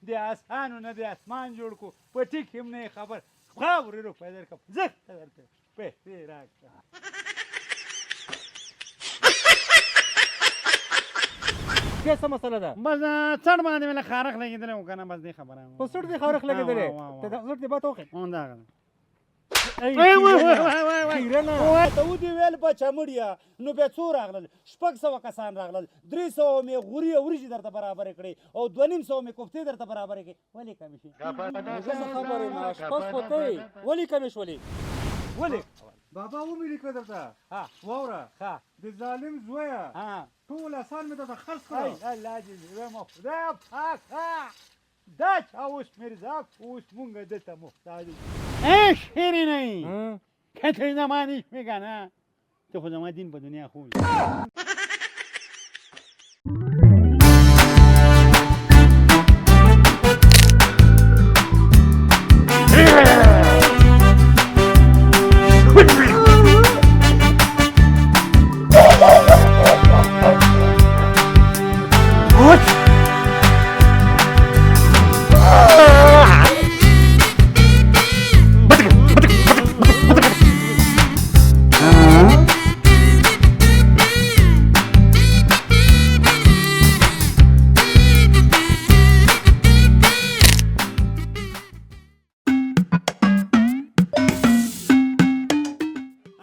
د اسانو نه د اسمان جوړ کو، په ټیک هم نه خبر. خاورې روپۍ درکړم، زښته درته پیسې راکړه. بیا څه مسله ده؟ بس څړ باندې مې له خارښ لګېدلی و که نه، بس دې خبره. په څټ دې خارښ لګېدلی؟ ته دا څټ دې باته وښیې. همدغه ده. خیرنه ته ودې ویل بچه مړیه، نو بیا څو راغلل؟ 600 کسان راغلل، 300 مې غوري او وریجې درته برابرې کړې او 250 مې کوفتې درته برابرې کړې، ولې کمې شوې؟ زه څه خبر یم، اشپز خو ته یې، ولې کمې شولې؟ ولې؟ بابا ومې لیکه درته. ها. واوره. ها. د ظالم زویه. ها. ټول اسان مې درته خرڅ ای کړه. الله دې زوی خدای پاکه، دا چا اوس میرزا اوس مونږ ده ته محتاج یو. ای شیرینی، که ته زما نه شوې که نه، ته خو زما دین په دنیا خو.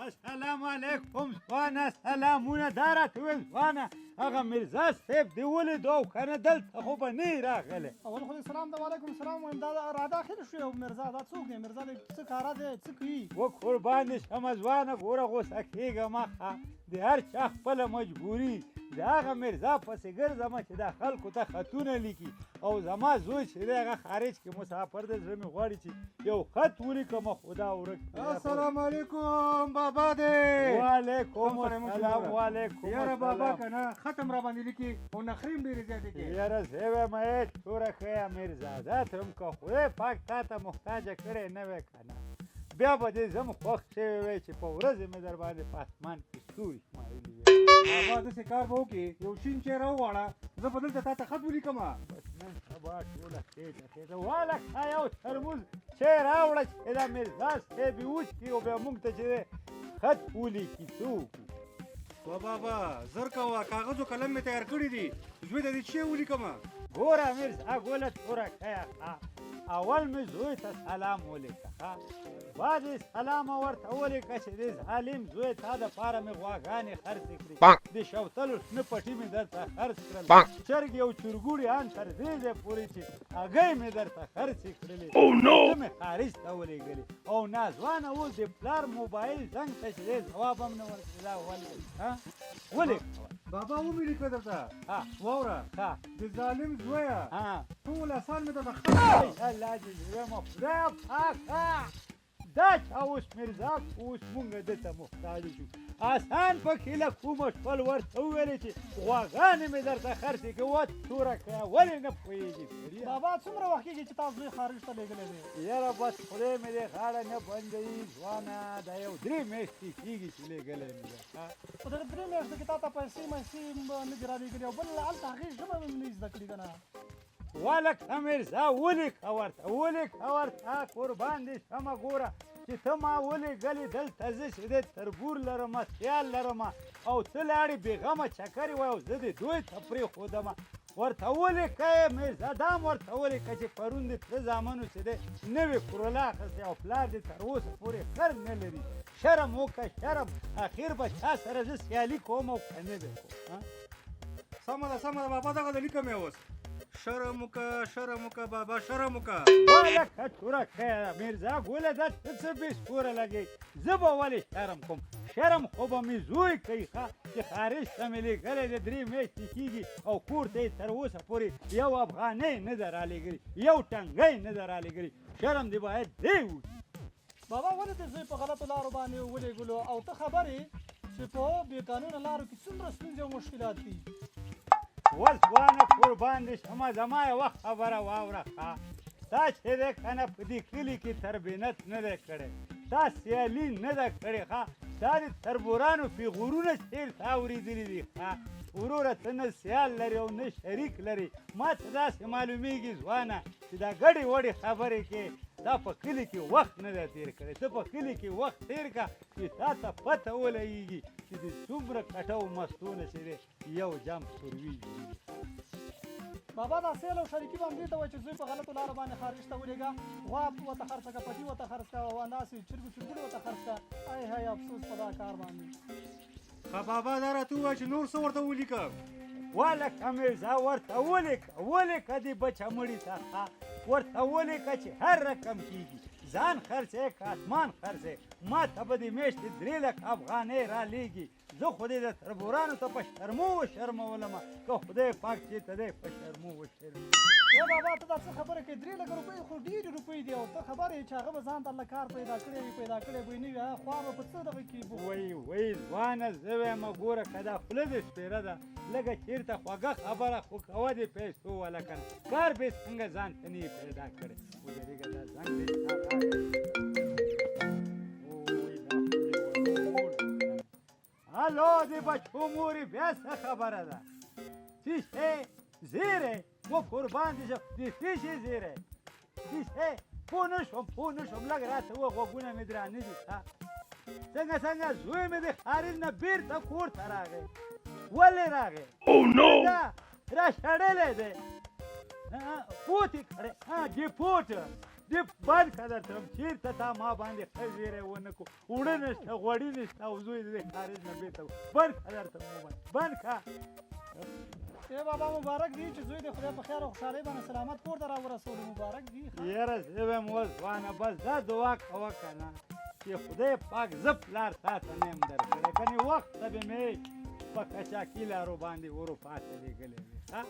السلام علیکم ځوانه. سلامونه. دا راته وویل ځوانه، هغه میرزا صاحب دې ولیدو او که نه؟ دلته خو به نه یې راغلی. اول خو دې سلام ده، وعلیکم سلام وایم. دا را داخل شو یو میرزا، دا څوک دی؟ میرزا دی څه کاره دی، څه کوي؟ و قربان دې شمه ځوانه، ګوره غوسه کېږه مه، ښه د هر چا خپله مجبوري. د هغه میرزا پسې ګرځمه چې دا خلکو ته خطونه لیکي، او زما زوی چې دی هغه خارج کې مسافر دی، زړه مې غواړي چې یو خط ولیکم، خو دا ورک دی. السلام علیکم بابا دی. وعلیکم السلام. وعلیکم. یاره بابا که نه ختم را باندې لیکي او نخرې هم ډېرې زیاتې کوي. یاره زه وایم ای توره ښیه میرزاده، ته هم که خدای پاک تا ته محتاجه کړی نه وی که نه، بیا به دې زه هم خوښ شوی وی چې په ورځې مې در باندې په اسمان کې ستوري شمارلي وی. بابا داسې کار به وکړي، یو شین چای راوغواړه، زه به دلته تا ته خط ولیکم. بس نن سبا ټوله خېټه خېټه. والکه یو ترموز چای راوړه چې دا میرزا صاحب یې وڅښي او بیا موږ ته چې دی خط ولیکي، څه وکړو؟ و بابا زر کوه، کاغذ او قلم مې تیار کړي دي، زوی ته دې چای ولیکم. ګوره میرزا ګله توره ښیه، ښه اول مې زوی ته سلام ولیکه، ښه بعد یې سلام ورته ولیکه چې دې ظالم زوی تا دپاره مې غواګانې خرڅې کړې، د شوتلو شنه پټي مې درته خرڅ کړل، چرګې او چرګوړي ان تر دې ځای پورې چې هګۍ مې درته خرڅې کړلې، ته مې خارج ته ولېږلې، او ناځوانه اوس د پلار موبایل زنګ ته چې دی ځواب هم نه ورکړي، دا ولې؟ ها ولیکه. بابا ومې لیکه درته. ها. واوره. ها. د ظالم زویه. ها. ټول اسان مې درته خرڅ. الله دې زوی مو خدای پاکه، دا چا اوس میرزا اوس مونږ ده ته محتاج شو، اسان پکې له کومه شول؟ ورته وویلې چې غواګانې مې درته خرڅې کړې، وه توره کړه، ولې نه پوهېږي سړیه؟ بابا څومره وخت کېږي چې تا زوی خارج ته لېږلی دی؟ یاره بس خدای مې دې غاړه نه بندوي ځوانه، دا یو 3 میاشتې کېږي چې لېږلی مې دی. په دغه 3 میاشتو کې تا ته پیسې میسې نه دي رالېږلي، او بل هلته هغې ژبه مې نه زده کړي که نه؟ ولکه میرزا ولیکه ورته، ولیکه ورته، قربان دې شمه، ګوره چې ته ما ولېږلې دلته، زه چې دی تربور لرمه، خیال لرمه، او ته لاړې بېغمه چکرې وای، او زه دې دوی ته پرېښودمه. ورته ولیکه میرزا، دا هم ورته ولیکه چې پرون دې تره زامنو چې دی نوې کرولا اخیستې او پلار دې تر اوسه پورې خر نه لري. شرم وکړه شرم، اخر به چا سره زه سیالي کوم او که نه به کوم؟ سمه ده سمه ده بابا، دغه د لیکم یې اوس. شرم وکړه شرم وکړه بابا، شرم وکړه. ولکه توره ښیه میرزا ګله، دا ته څه بې سوره لګوې؟ زه به ولې شرم کوم؟ شرم خو به مې زوی کوي، ښه چې خارج ته مې لېږلی دی، 3 میاشتې کېږي او کور ته یې تر اوسه پورې یو افغانۍ نه ده رالېږلې، یو ټنګۍ نه ده رالېږلې. شرم دې باید دی وکړي. بابا ولې دې زوی په غلطو لارو باندې ولېږلو، او ته خبر یې چې په بې قانونه لارو کې څومره ستونزې او مشکلات دي؟ ځوانه قربان دې شمه، زما یوه خبره واوره، ښه تا چې دی که نه په دې کلي کې تربینت نه دی کړی، تا سیالي نه ده کړې، ښه دا د تربورانو پیغورونه چېرته اورېدلي دي؟ وروره ته نه سیال لرې او نه شریک لرې. ما ته داسې معلومیږي ځوانه چې دا ګډې وډې خبرې کې تا په کلي کې وخت نه دی تېر کړی. ته په کلي کې وخت تېر کړه چې تا ته پته ولګېږي چې د څومره کټو مستو نه چې دی یو جام سوروي جوړېږي. بابا دا سیل او شریکي به همدې ته وایي چې زوی په غلطو لارو باندې خارج ته ولېږه، غوا ورته خرڅه کړه، پټي ورته خرڅ کړه او همداسې چرګو چرګوړي ورته خرڅ کړه. ای های افسوس په دا کار باندې. ښه بابا دا راته ووایه چې نور څه ورته ولیکم؟ ولکه میرزا ورته ولیکه، ولیکه دې بچه مړي ته، ورته ولیکه چې هر رقم کېږي ځان خرڅې که اسمان خرڅې، ما ته به دې میاشتې 3 لکه افغانۍ رالیږي. زه خو دې د تربورانو ته په شرمو وشرمولم، که خدای پاک چې ته دی په شرمو وشرموي. ای بابا ته دا څه خبره کوې؟ 3 لکه روپۍ خو ډېرې روپۍ دي او ته خبر یې چې هغه به ځان ته الله کار پیدا کړی وي، پیدا کړی به یې نه وي، هغه خوا به په څه دغه کې وایي وایي ځوانه زه وایم ګوره که دا خوله دې سپېره ده لږه چېرته خوږه خبره خو کوه دې پیسو والا که نه کار به یې څنګه ځان ته نه یې پیدا کړی. ودرېږه دا زنګ دې چا راغی؟ الو دې بچو مورې بیا څه خبره ده؟ څه شی زیری و قربان دې شم، دې څه شي زیری؟ څه شی؟ پوه نه شوم، پوه نه شوم، لږ راته ووایه، غوږونه مې درانه دي. څنګه څنګه زوی مې د خارج نه بېرته کور ته راغی؟ ولې راغی؟ دا را شړلی دی، پوت یې کړی، ډیپوټ دې بند کړه درته وایم، چېرته تا ما باندې ښه زیری ونه کړو، اوړه نشته، غوړي نشته او زوی دې خارج نه بېرته بند کړه درته وایم، بند کړه. ای بابا مبارک دی چې زوی دې خدای په خیر او خوشحالۍ باندې سلامت کور ته راورسولو، مبارک دی. یاره زه وایم اوس ځوانه بس دا دعا کوه که نه چې خدای پاک زه پلار تا ته نه یم درکړی، کنې وخت ته به مې په کچاکي لارو باندې اروپا ته لېږلی وي. ښه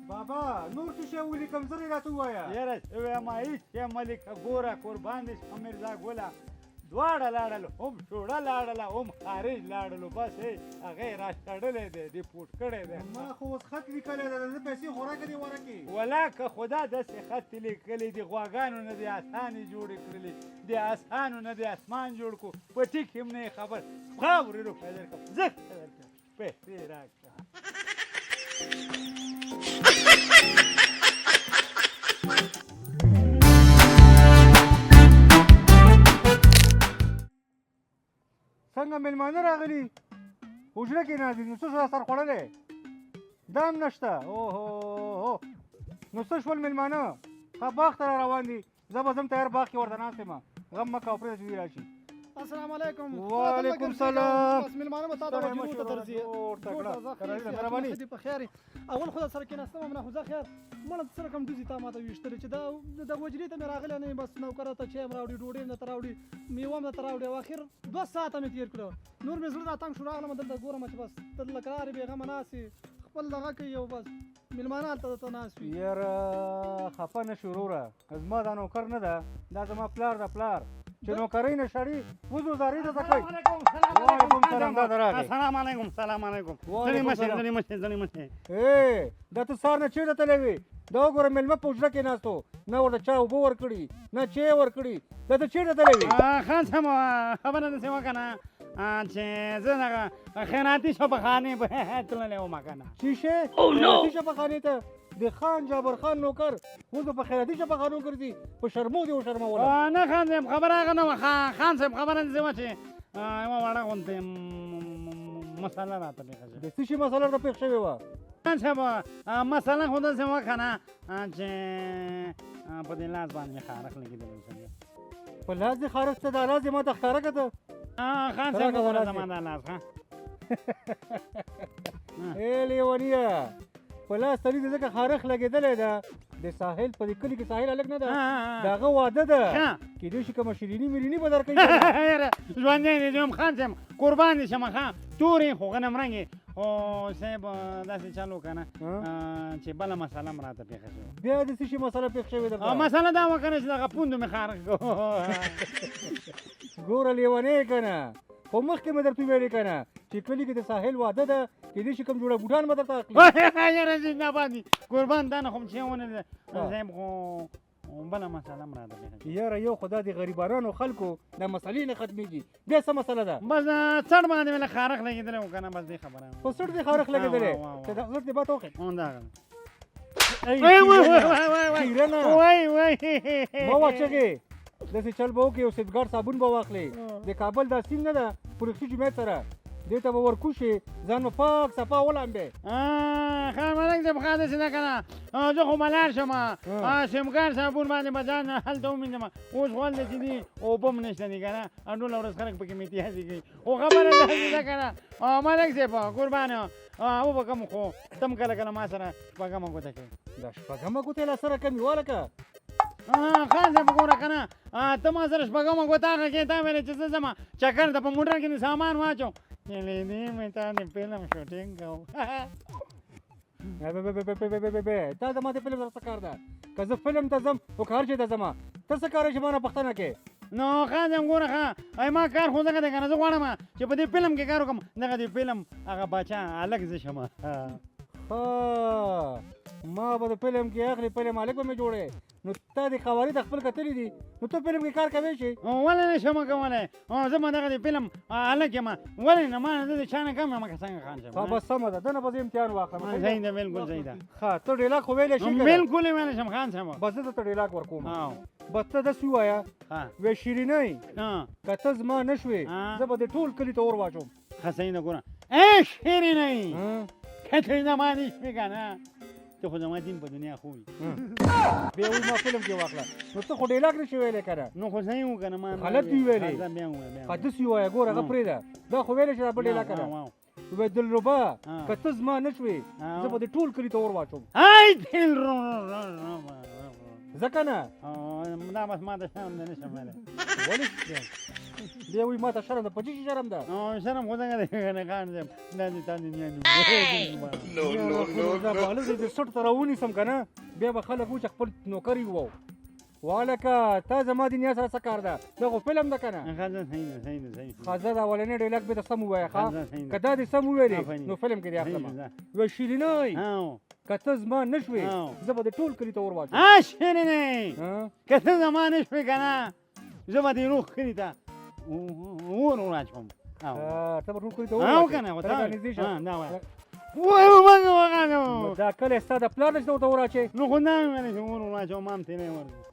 بابا نور څه شی ولیکم؟ زر یې راته ووایه. یاره زه وایم هېڅ شی مه لیکه، ګوره قربان دې شم میرزا ګله، دواړه لاړل، هم شوړه لاړله هم خارج لاړلو، بس هغه یې را شړلی دی، ډیپورټ کړی دی. ما خو اوس خط لیکلی دی، د ده پیسې خو راکړه دې ورکې. ولا که خدا داسې خط لیکلی دي، غواګانو نه دې اسانې جوړې کړلې، د اسانو نه دې اسمان جوړ کړو، په ټیک هم نه یې خبر. خاورې روپۍ درکړم، زښته درکړم، پیسې راکړه. څنګه مېلمانه راغلي حجره کې ناست دي، نو څه شو سر خوړلی دا هم نشته. اوهو نو څه شول مېلمانه؟ ښه باغ ته را روان دي، زه به ځم تیار باغ کې ورته ناست یم، غم مه کوه، پرېږده چې دوی راشي. السلام علیکم. وعلیکم سلام. بس مېلمانه به تا ته وجیرو ته درځي. مهرباني. په خیر. اول خو سره کېناستم نه خو زه خیر مړه څه رقم ډوزي تا ماته ویشتلې چې دا د وجرې ته مې راغلی نه یم، بس نوکره ته چای هم راوړي، ډوډۍ هم درته راوړي، میوه هم درته راوړي او اخر 2 ساعته مې تېر کړو. نور مې زړه راتنګ شو، راغلم دلته ګورم چې بس ته لکه لارې بېغمه ناست یې، خپل دغه کوي او بس مېلمانه هلته درته ناست وي. یاره خفه نه شو وروره، زما دا نوکر نه ده، دا زما پلار ده، پلار چې نوکرۍ نه شړي وځو زارۍ درته کوي. وعلیکم سلام. دا راغی. السلام علیکم. سلام علیکم. ځنې مه شئ، ځنې مه شئ، ځنې مه شئ. ای دا ته سهار نه چېرته تللی وې؟ دا وګوره مېلمه په حجره کې ناست و، نه ورته چا اوبه ورکړي نه چای ورکړي، دا ته چېرته تللی وې؟ خان صاحب خبره داسې وکړه نه چې زه دغه خیراتي شپخانې به تللی وم که نه. څه شی؟ خیراتي شپخانې ته؟ د خان جابر خان نوکر اوس به په خیراتي شپخانو ګرځي، په شرمو دې وشرمولم. نه خان صاحب خبره هغه نه وه، خان صاحب خبره داسې وه چې یوه وړه غوندې مسله راته پېښه شوه. د څه شي مسله راته پېښه شوې وه؟ خان صاحب مسله خو داسې وه که نه چې په دې لاس باندې مې خارښ لګېدلی و. په لاس دې خارښ څه؟ دا لاس دې ما ته ښکاره کړه. خان صاحب وګوره زما دا لاس. ښه ای لیونیه، په لاس تلي دې ځکه خارښ لګېدلی ده، د ساحل په دې کلي کې ساحل هلک نه ده، د هغه واده ده، کېدای شي کومه شیریني میریني به درکوي. ژوندی دې یم خان صاحب، قربان دې شم. ښه تورې خو غنم رنګې خو صاحب داسې چل وکړه نه چې بله مسله هم راته پېښه شوه. بیا د څه شي مسله پېښه شوې درته؟ مسله دا وه که نه چې دغه پوندو مې خارښ کړو. ګوره لیونی که نه، خو مخکې مې درته وویلې که نه چې کلي کې د ساحل واده ده، کېدای شي کوم جوړه بوټان به درته اخلي. یاره زنده باد دي، قربان دا نه خو مې چې ونه لیده صاحب، خو بله مسله هم راته پېښه شوه. یاره یو خو دا د غریبانو خلکو دا مسلې نه ختمېږي، بیا څه مسله ده؟ بس څټ باندې مې لږ خارښ لګېدلی و که نه، بس دې خبره. په څټ دې خارښ لګېدلی؟ واه، چې دا څټ دې باته وښیې. همدغه. ای وای وای وای وای وای خیرنه. وای وای. مه وه چغې، داسې چل به وکړې، یو سیفګارډ صابون به واخلې، د کابل دا سیند نه ده پرښتي جومات سره، دې ته به ورکوز شې، ځان به پاک صفا ولامبې. ښه ملک صاحب، ښه داسې ده که نه، زه خو به لاړ شم، سیمګار صابون باندې به ځان هلته ومینځم. اوس خو هلته چې دي اوبه هم نشته دي که نه، ټوله ورځ خلک پکې میتیازي کوي. خو خبره داسې ده که نه ملک صاحب قربان وبه کوم، خو ته هم کله کله ما سره شپږمه ګوته کوې. دا شپږمه ګوته یې لا سره کمي والکه. خان صاحب ګوره که نه، ته ما سره شپږمه ګوته هغه کې تا ویلې چې زه ځم چکر ته، په موټر کې مې سامان واچو، لیدې مې تا د فلم شوټینګ کوم. تا زما د فلم سره څه کار ده؟ که زه فلم ته ځم او که هر چېرته ځم، ته څه کار چې ما نه پوښتنه کوې؟ نو خان صاحب ګوره ښه، ای ما کار خو دغه دی که نه، زه غواړم چې په دې فلم کې کار وکړم، دغه دې فلم هغه باچا هلک زه شم. ښه، ما به د فلم کې اخلي، فلم هلک به مې جوړې. نو تا د قواري ته خپل کتلي دي، نو ته فلم کې کار کوې شي؟ ولې نه شم کولی، زه به دغه د فلم هلک یم، ولې نه؟ ما نه زه د چا نه کم یم که څنګه خان صاحب؟ ښه بس سمه ده، دنه به زه امتحان واخلم. صحیح ده، بالکل صحیح ده. ښه ته ډیلاګ خو ویلی شې که نه؟ بالکل یې ویلی شم خان صاحب. بس زه درته ډیلاګ ورکوم، بس ته داسې ووایه، وایي شیرینۍ که ته زما نه شوې زه به د ټول کلي ته اور واچوم. ښه صحیح ده. ګوره ای شیرینۍ که ته زما نه شوې که نه، ته خو زما دین په دنیا خو وي. بیا وایي ما فلم کې واخله، نو ته خو ډیلاګ نه شې ویلی که نه؟ نو خو صحیح و که نه، ما غلط دي ویلې. بیا ووایه، ښه داسې ووایه، ګوره هغه پرېږده، دا خو ویلی چې دا بل ډیلاګ که نه. وایي دلربا که ته زما نه شوې زه به د ټول کلي ته اور واچوم. ای ځکه نه دا بس ما ته شرم دی، نه شم ویلی. ولې بیا وایي ما ته شرم ده؟ په څه شي شرم ده؟ شرم خو څنګه دی که نه خان صاحب، دا دې تا دې نیا نوم. دا به هلک دې څټ ته راونیسم که نه، بیا به خلک وایي چې خپل نوکر یې وو. والکه تا زما د نیا سره څه کار ده؟ دا خو فلم ده که نه؟ ښه صحیح ده، صحیح ده، صحیح ده. ښه زه د اولنی ډیلاګ به ته سم ووایه، ښه که دا دې سم وویلې نو فلم کې دې اخلم. وایي شیرینۍ که ته زما نه شوې زه به د ټول کلي ته اور واچوم. شیرینۍ که ته زما نه شوې که نه، زه به د روغ کلي ته اور واچوم. ته به ټول کلي ته اور واچوې؟ که نه نږدې شه. دا وایه. وای وای. دا کلی ستا د پلار دی چې ته ورته اور اچوې؟ نو خو دا مې ویل چې اور واچوم، ما هم ترې ورکړ.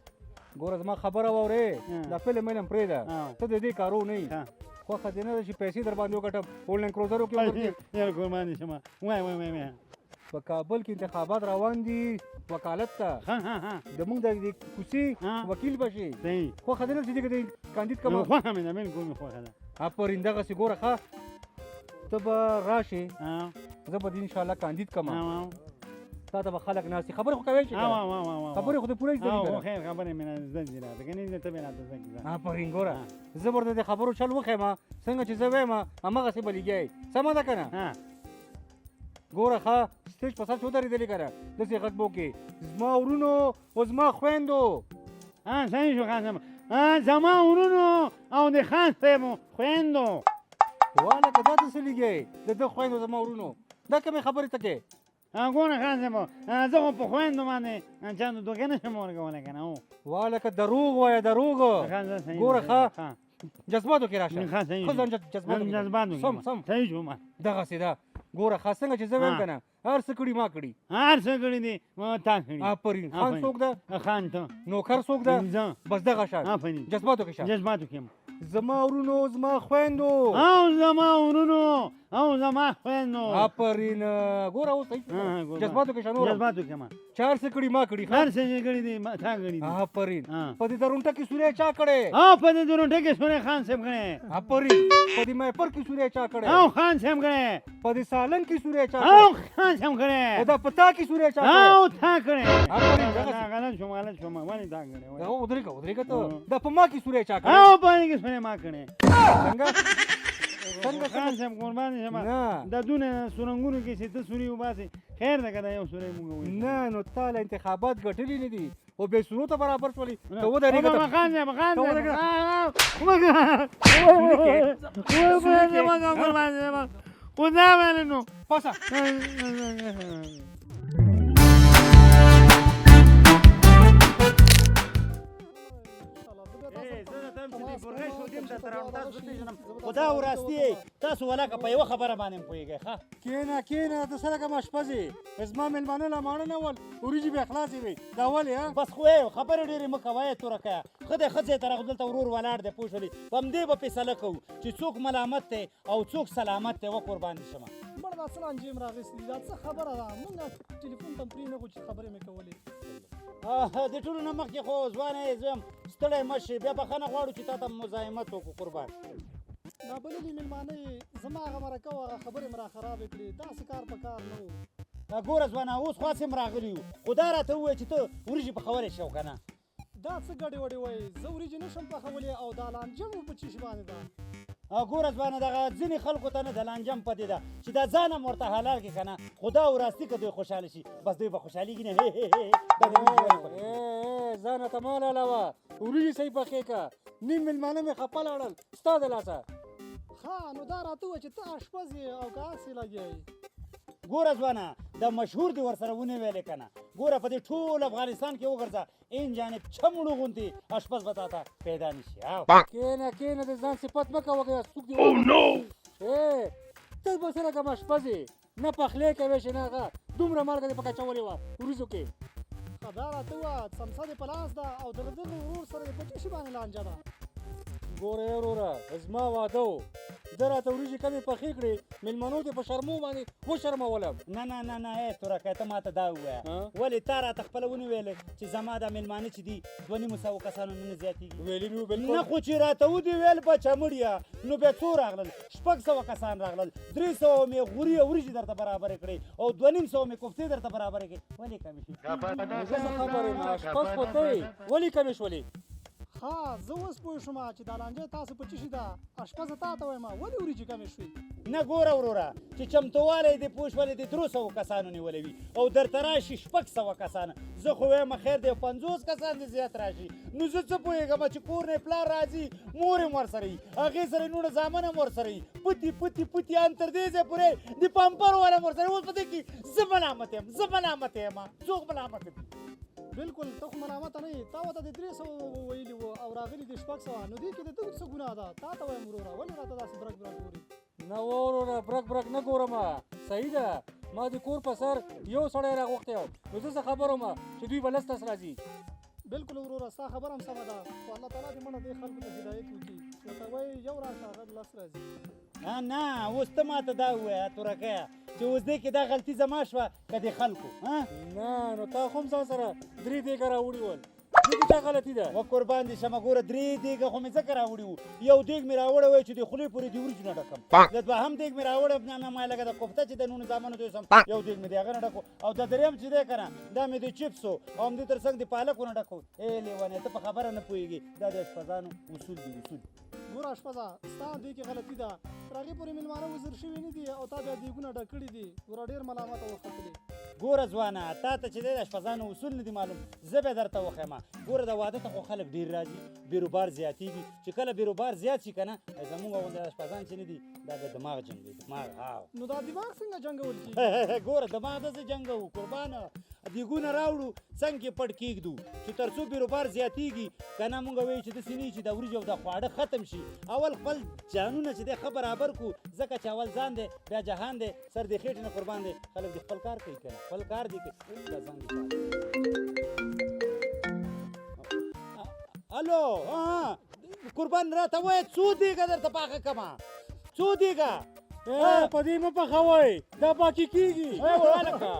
ګوره زما خبره واورې، دا فلم علم پرېږده، ته د دې کارو نه یې. خوښه دې نه ده چې پیسې در باندې وګټم، هولډ کروزر وکړم. یاره قربان دې شم. وای وای وای وای. په کابل کې انتخابات روان دي وکالت ته، د موږ د دې کوڅې وکیل به شي. خوښه دې نه چې دې کاندید کړم؟ خوښه مې ده، بالکل مې خوښه ده. آفرین، دغسې ګوره ښه ته به راشې، زه به دې انشاءالله کاندید کړم. تا ته به خلک ناست دي، خبرې خو کوی شي، خبرې خو دې پوره زده دي که نه؟ خیر خبرې مې زده دي راته، که نه ته مې راته زده کړې. آفرین، ګوره زه به ورته د خبرو چل وښیم، څنګه چې زه وایم هماغسې به لګیا یې، سمه ده که نه؟ ګوره ښه سټیج په سر چې ودرېدلې که نه، داسې غږ به وکړې، زما ورونو او زما خویندو. صحیح شو خان صاحب، زما ورونو او د خان صاحب خویندو. والکه دا ته څه لګیا یې د ده خویندو زما ورونو، دا کومې خبرې ته کوې؟ ګوره خان صاحب، زه خو په خویندو باندې چا ته دوکه نه شم ورکولی که نه. والکه دروغ وایه، دروغ. ګوره ښه جذباتو کې راشه، ښه ځان جذباتو کې، سم سم صحیح شو ما دغسې ده. ګوره ښه څنګه چې زه وایم که نه، هر څه کړي ما کړي، هر څه کړي دي تا کړي. آفرین. خان څوک ده؟ خان ته. نوکر څوک ده؟ بس دغه شان. آفرین. جذباتو کې شه، جذباتو کې یم. زما ورونو زما خویندو. او زما ورونو او زما خویندو. آفرین. ګوره اوس صحیح جذباتو کې شه، نور جذباتو کې ما چې هر څه کړي ما کړي، هر څه چې کړي دي تا کړي دي. آفرین. په دې درونټه کې سوری چا کړی؟ په دې درونټه کې سوری خان صاحب کړی. آفرین. په دې میپر کې سوری چا کړی؟ او خان صاحب کړی. په دې سالنګ کې سوری چا کړی؟ او خان صاحب کړی. او دا په تا کې سوری چا کړی؟ او تا کړی. آفرین. غلط شوم، غلط شوم، ولې تا کړی؟ ودرېږه، ودرېږه ته. دا په ما کې سوری چا کړی؟ او په دې کې سوری ما کړی. څنګه څنګه خان صاحب قربان دې شم، دا دونه سورنګونو کې چې ته سوري وباسې، خیر ده که دا یو سوری موږ وویل. نه نو تا له انتخابات ګټلي نه دي او بې سورو ته برابر شولې، ته ودرېږه. خان صاحب، خان صاحب، خدا ویلې نو پاسه. راوړم، بیا تاسو دغه شي، پېژنم. زه به خو تاسو دا سره وراستی اړیکه وکړم. تاسو ولاکه په یوه خبره باندې هم پوهېږئ. ښه کېنه کېنه، ته څه رقم اشپز یې؟ زما مېلمانه لا ماړه نه ول، وریجې بیا خلاصې وې، دا ولې؟ ها بس خو یې خبرې ډېرې مه کوه ای تورکیه. ښه دی، ښه ځای ته راغلو، دلته ورور ولاړ دی، پوه شولې؟ په همدې به فیصله کوو چې څوک ملامت دی او څوک سلامت دی. وه قربان دې شمه. مړه دا څه لانجې هم راغستې دي، دا څه خبره ده؟ مونږ ټلیفون ته هم پرې نه غو چې خبرې مې کولې. د ټولو نه مخکې خو ځوانه یې زویم، ستړی مه شې، بیا بخښنه غواړو چې تا ته مزاحمت وکړو قربان. نابللي مېلمانه یې زما هغه مرکه او هغه خبرې مې را خرابې کړې، داسې کار په کار نه و. ګوره ځوانه، اوس خو هسې هم راغلي یو، خو دا راته ووایه چې ته وریجې پخولی شې او که نه؟ دا څه ګډې وډې وایې، زه وریجې نه شم پخولی او دا لانجه مو په څه شي باندې ده؟ ګوره ځوانه، دغه ځینې خلکو ته نه د لانجه هم پدې ده چې دا ځان هم ورته حلال کړې که نه، خو دا وراستی که دوی خوشحاله شي بس دوی به خوشحالېږي نه. هې هې هې، دا د وریجې ولې پخېږي؟ ځانه ته مه حلالوه، وریجې صحیح پخې که، نیم مېلمانه مې خفه لاړل ستا د لاسه. ښه نو دا راته ووایه چې ته اشپز یې او که هسې لګیا یې؟ ګوره ځوانه، دا مشهور دې ورسره ونه ویلې که نه. ګوره په دې ټول افغانستان کې وګرځه، این جانب چمړو غوندې اشپز به تا ته پیدا نه شي. او کېنه کېنه، د ځان صفت مه کوه، که څوک دې ته به څه رقم اشپز یې، نه پخلی کوې چې نه هغه دومره مالګه دې پکې اچولې وه وریجو کې. ښه دا راته ووایه، څمڅه دې په لاس ده او د دغه ورور سره دې په څه شي باندې لانجه ده؟ ګوره ای وروره، زما واده و، ده راته وریجې کمې پخې کړې، مېلمنو ته په شرمو باندې وشرمولم. نه نه نه نه، ای تورکیه، ته ماته دا ووایه، ولې تا راته خپله ونه ویلې چې زما دا مېلمانه چې دي 250 کسانو نه زیاتېږي؟ ویلي مې وو، بالکل. نه خو چې راته ودې ویل بچه مړیه، نو بیا څو راغلل؟ 600 کسان راغلل، 300 مې غوري او وریجې درته برابرې کړې او 250 مې کوفتې درته برابرې کړې، ولې کمې شوې؟ نو زه څه خبر یم، اشپز خو ته یې، ولې کمې شولې؟ ښه زه اوس پوه شوم چې دا لانجه تاسو په څه شي ده. اشپزه تا ته وایم، ولې وریجې کمې شوې؟ نه ګوره وروره، چې چمتووالی دې پوه شولې د 300 کسانو نیولی وي او درته راشي 600 کسان، زه خو وایم خیر دی 50 کسان دې زیات راشي، نو زه څه پوهېږم چې کور نه یې پلار راځي، مور یې هم ورسره وي، هغې سره یې نوره زامن هم ورسره وي، پتي پتي پتي ان تر دې ځایه پورې د پمپر والا هم ورسره وي. اوس په دې کې زه ملامت یم، زه ملامت یم، څوک ملامت دي؟ بالکل ته خو ملامت نه یې، تا ورته د 300 ویلي وو او راغلي دي 600، نو دې کې د ده څه ګناه ده؟ تا ته وایم وروره، ولې راته داسې برک برک ګورې؟ نه وروره، برک برک نه ګورم، صحیح ده، ما د کور په سر یو سړی راغوښتی و، نو زه څه خبر وم چې دوی به لس لس راځي. بالکل وروره، ستا خبره هم سمه ده، خو الله تعالی دې مړه دې خلکو ته هدایت وکړي چې ورته وایي یو راشه هغه لس راځي. نه اوس ته ماته دا ووایه تورکیه چې اوس دې کې دا غلطي زما شوه که د خلکو؟ ها؟ نه نو تا خو هم ځان سره 3 دیګه راوړي ول، دې کې چا غلطي ده؟ وه قربان دې شمه، ګوره 3 دیګه خو مې ځکه راوړي وو، یو دیګ مې راوړی وای چې د خولې پورې د وریجو نه ډکم، د دوهم دیګ مې راوړی نه نه ما لکه د کوفته چې د نونو زامنو ته یوسم، یو دیګ مې د هغه نه ډکو، او د درېیم چې دی که نه دا مې د چپسو او همدې تر څنګ د پالکو نه ډکو. ای لیونی، ته په خبره نه پوهېږې، دا د اشپزانو اصول دي، اصول. ګوره اشپزه، ستا دې کې غلطي ده، تر هغې پورې مېلمانه وزر شوي نه دي او تا بیا دیګونه ډک کړي دي، ګوره ډېر ملامته وختلې. ګوره ځوانه، تا ته چې دی د اشپزانو اصول نه دي معلوم، زه به درته وښیم. ګوره د واده ته خو خلک ډېر راځي، بیروبار زیاتېږي، چې کله بیروبار زیات شي که نه، زموږ غوندې اشپزان چې نه دي دا بیا دماغ جنګوي، دماغ. هاو. نو دا دماغ څنګه جنګول کېږي؟ ګوره دماغ داسې جنګوو قربانه، دیګونه راوړو څنګ کې پټ کېږدو چې تر څو بیروبار زیاتېږي که نه، موږ وایو چې داسې نه وي چې د وریجو او د خواړه ختم شي، اول خپل جانونه چې دی ښه برابر کړو، ځکه چې اول ځان دی بیا جهان دی، سر دې خېټې نه قربان دی، خلک دې خپل کار کوي که نه، خپل کار دې کوي. دا زنګ دې چا دی؟ الو، قربان راته وایه څو دیګه درته پاخه کمه، څو دیګه؟ په دې مه پخوئ، دا پاکې کېږي. وهلکه.